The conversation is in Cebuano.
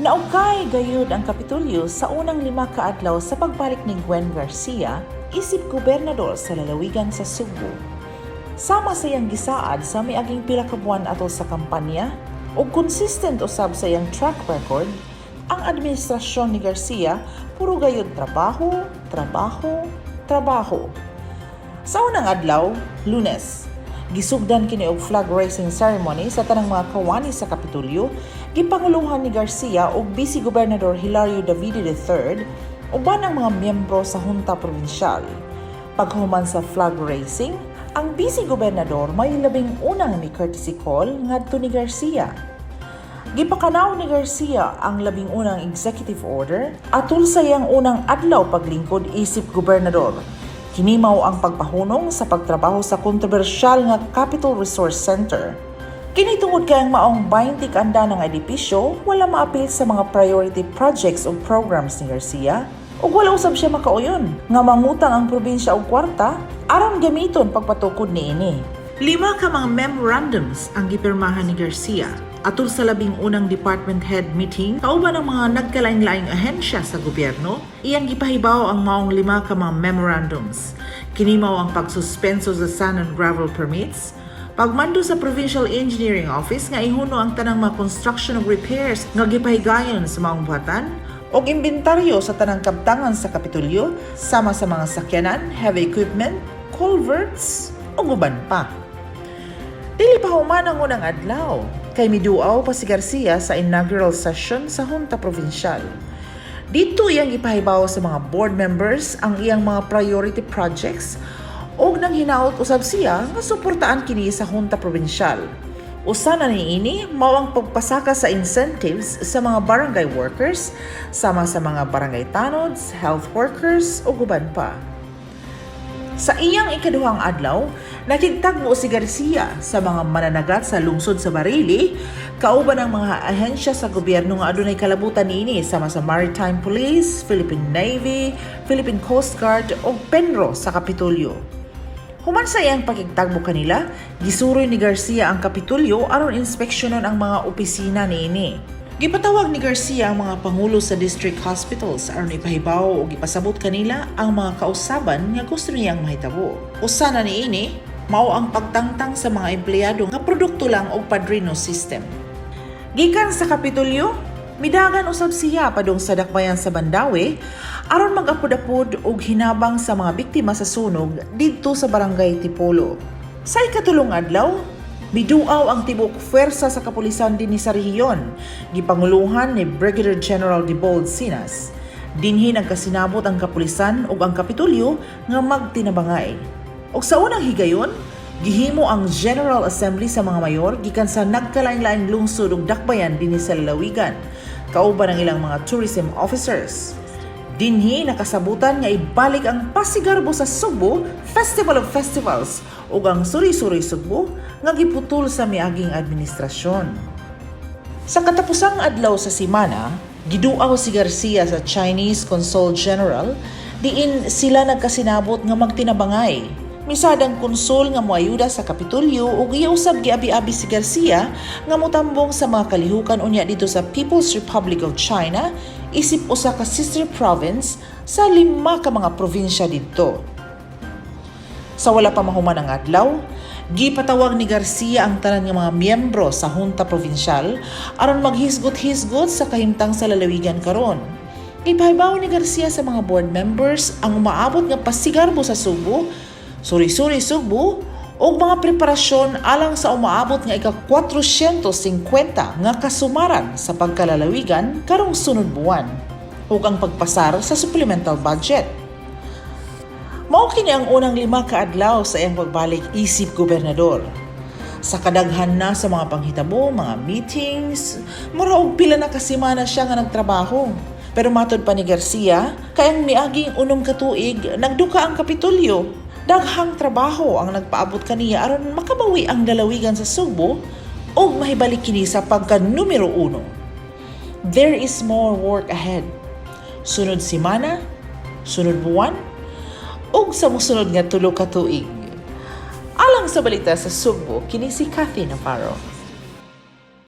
Naugkay gayud ang Kapitolyo sa unang 5 ka adlaw sa pagbalik ni Gwen Garcia isip gobernador sa lalawigan sa Sugbo. Sama sa iyang gisaad sa miaging pila ka buwan atol sa kampanya ug consistent usab sa iyang track record, ang administrasyon ni Garcia puro gayud trabaho, trabaho, trabaho. Sa unang adlaw, Lunes, gisugdan kini og flag raising ceremony sa tanang mga kawani sa Kapitolyo, gipanguluhan ni Garcia ug Vice Gobernador Hilario Davide III uban ang mga miyembro sa Junta Provincial. Paghuman sa flag raising, ang Vice Gobernador may labing unang mi courtesy call ngadto ni Garcia. Gipakanaw ni Garcia ang 11 executive order atol sa iyang unang adlaw paglingkod isip gobernador. Kini mao ang pagpahunong sa pagtrabaho sa kontrobersyal nga Capitol Resource Center. Kini tungod kay ang maong 20 kaanda ng edipisyo wala maapil sa mga priority projects o programs ni Garcia ug wala usab siya makauyon nga mangutang ang probinsya og kwarta aron gamiton pagpatukod niini. Lima ka mga memorandums ang gipirmahan ni Garcia atol sa 11 department head meeting kauban ang mga nagkalain-laing ahensya sa gobyerno. Iyang gipahibaw ang maong lima ka mga memorandums. Kini mao ang pagsuspenso sa sand and gravel permits, pagmando sa Provincial Engineering Office nga ihuno ang tanang mga construction ug repairs nga gipahigayon sa maong buhatan, og inventaryo sa tanang kabtangan sa Kapitolyo sama sa mga sakyanan, heavy equipment, culverts ug uban pa. Dili pa human ang unang adlaw, kay miduaw pa si Garcia sa inaugural session sa Junta Provincial. Dito iyang ipahibaw sa mga board members ang iyang mga priority projects ug nang hinaot usab siya nga suportaan kini sa Junta Provincial. Usa na niini mao ang pagpasaka sa incentives sa mga barangay workers sama sa mga barangay tanods, health workers ug uban pa. Sa iyang ikaduhang adlaw, nakigtagbo si Garcia sa mga mananagat sa lungsod sa Barili, kauban ang mga ahensya sa gobyerno nga adunay kalabutan niini sama sa Maritime Police, Philippine Navy, Philippine Coast Guard ug Penro sa Kapitolyo. Human sa iyang pakigtagbo kanila, gisuroy ni Garcia ang Kapitolyo aron inspeksyonon ang mga opisina niini. Gipatawag ni Garcia ang mga pangulo sa district hospitals aron ipahibaw ug ipasabot kanila ang mga kausaban nga gusto niyang mahitabo. Usa na niini mao ang pagtangtang sa mga empleyado nga produkto lang og padrino system. Gikan sa Kapitolyo, midagan usab siya padung sa dakbayan sa Bandawe aron mag-apod-apod og hinabang sa mga biktima sa sunog didto sa barangay Tipolo. Sa ikatulong adlaw, miduaw ang tibok puwersa sa kapulisan dinhi sa rehiyon, gipanguluhan ni Brigadier General Debold Sinas. Dinhi nagkasinabot ang kapulisan ug ang Kapitolyo nga magtinabangay. Ug sa unang higayon, gihimo ang General Assembly sa mga mayor gikan sa nagkalain-laing lungsod ug dakbayan dinhi sa lalawigan, kauban ang ilang mga tourism officers. Dinhi nakasabutan nga ibalik ang Pasigarbo sa Sugbo, Festival of Festivals ug ang Suri-Suroy Sugbo nga giputol sa miaging administrasyon. Sa katapusang adlaw sa simana, giduaw si Garcia sa Chinese Consul General diin sila nagkasinabot nga magtinabangay. Misaad ang konsul nga moayuda sa Kapitolyo ug iya usab giabi-abi si Garcia nga motambong sa mga kalihukan unya dito sa People's Republic of China isip usa ka sister province sa lima ka mga probinsya didto. Sa wala pa mahuman ang adlaw, gipatawag ni Garcia ang tanan nga mga miyembro sa Junta Provincial aron maghisgot-hisgot sa kahimtang sa lalawigan karon. Gipahibaw ni Garcia sa mga board members ang umaabot nga pasigarbo sa Sugbo, Suri-Suroy Sugbo, ug mga preparasyon alang sa umaabot nga ika-450 nga kasumaran sa pagkalalawigan karong sunod buwan ug ang pagpasar sa supplemental budget. Mao kini ang unang 5 ka adlaw sa iyang pagbalik isip gobernador. Sa kadaghan na sa mga panghitabo, mga meetings, mura og pila na ka semana siya nga nagtrabaho. Pero matod pa ni Garcia, kay ang miaging 6 ka tuig, nagduka ang Kapitolyo. Daghang trabaho ang nagpaabot kaniya aron makabawi ang lalawigan sa Sugbo ug mahibalik kini sa pagka numero 1. There is more work ahead. Sunod semana, sunod buwan, ug sa mosunod nga 3 ka tuig. Alang sa Balita sa Sugbo, kini si Kathy Navarro.